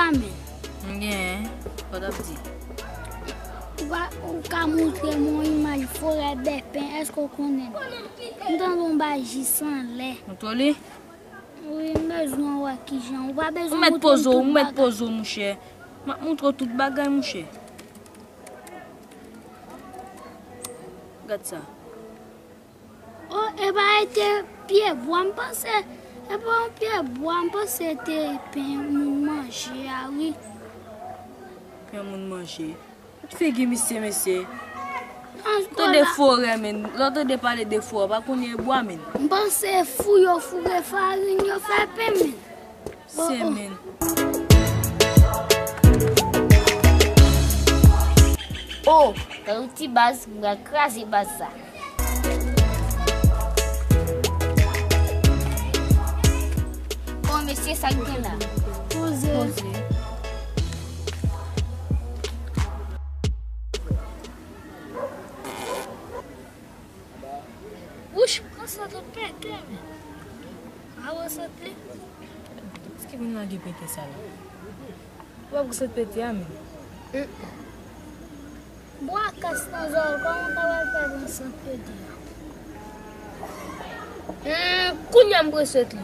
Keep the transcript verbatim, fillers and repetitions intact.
Amen. M gen, sa w t ap di? Ou pa, ou ka montre m yon imaj forè bèpen, èske w konnen l? M tande yon bagay jis anlè. Montre w li? Wi, m bezwen wè kijan. Ou pa bezwen montre m tout bagay. Ou mèt poze w, ou mèt poze w, monchè. M ap montre w tout bagay, monchè. Gad sa. Oh, e pa e te pye bwa, m panse, e pa yon pye bwa, m panse te pen moun manje a, wi. Pen moun manje. Tout figi misye, mesye. An, tande kola. Forè, men. Lè w tande pale de forè, pa konnen e bwa, men. M panse fou yo foure farin, yo fè pen, men. Se men. Oh, gade yon ti baz, m pral kraze baz sa. Oh, mesye, sa k gen la? Poze. Poze. Wouch, mwen santi pete, men. A, mwen santi. Èske moun lage pete sa la? Ou pa pou santi pete a, men. Bwa kas nan zò, kòman w ta pral fè pou santi pete a? Hmm, kounye a m prese li.